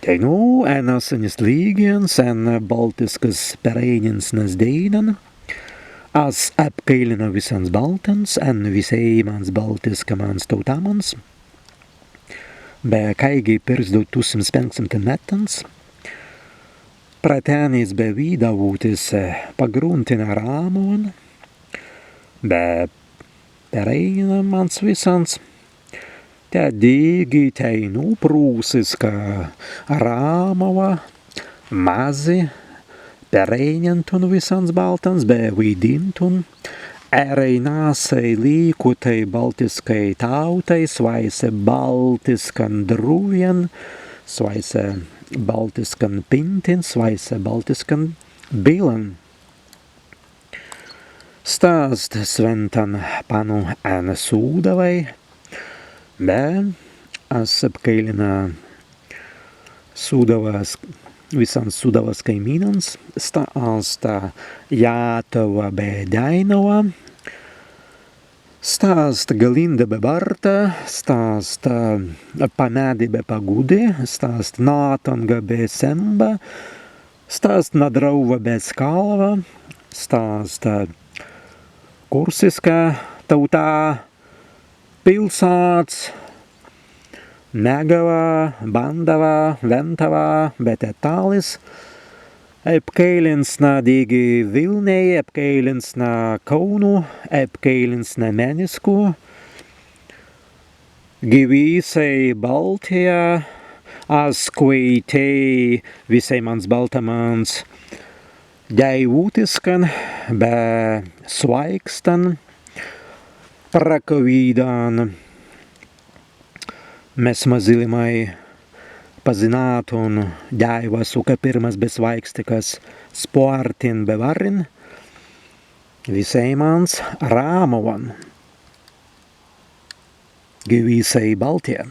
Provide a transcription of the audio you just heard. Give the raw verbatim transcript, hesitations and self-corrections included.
Teinū en assanis līgiens, en baltiskas pereīninsnas dēinan, as epkaīlinu wissans baltans, en wisēimans baltiskamans tāutamans, be kāigi pirzdau tūsimts pēnksimtan mettans, pra tennis be widāwutis pagruntinna Rāmawan, be pereīnina mans wissans. Tēt dīgi teinū prūsiska Rāmawa mazzi pereīnintun wissans baltans be widīntun eraīnasei līkutai baltiskai tāutai swāise baltiskan drūwin, swāise baltiskan pintin, swāise baltiskan billan. Sta ast swintan pannu en Sūdawai, be as epkaīlina Sūdawas, wissans Sūdawas kaimīnans. Sta ast Jātawa be Dēinawa. Sta ast Galinda be Barta, sta ast Pameddi be Paguddi, sta ast Nātanga be Semba, sta ast Nadrauwa be Skalwa, sta ast kursiska tāuta, pilsāts, Megawa, Bandawa, Wentawa, be tēt tālis. Epkaīlinsna dīgi Wilnei, epkaīlinsna Kaunu, epkaīlinsna Mennisku. Gi wisēi Baltija, as kwaitēi wisēimans baltamans deiwūtiskan be swāikstan, pra kawīdan mes mazīlimai pazinātun Dēiwas ukapirmas be swāikstikas spārtin be warrin. Wisēimans Rāmawan. Gi wisēi Baltija.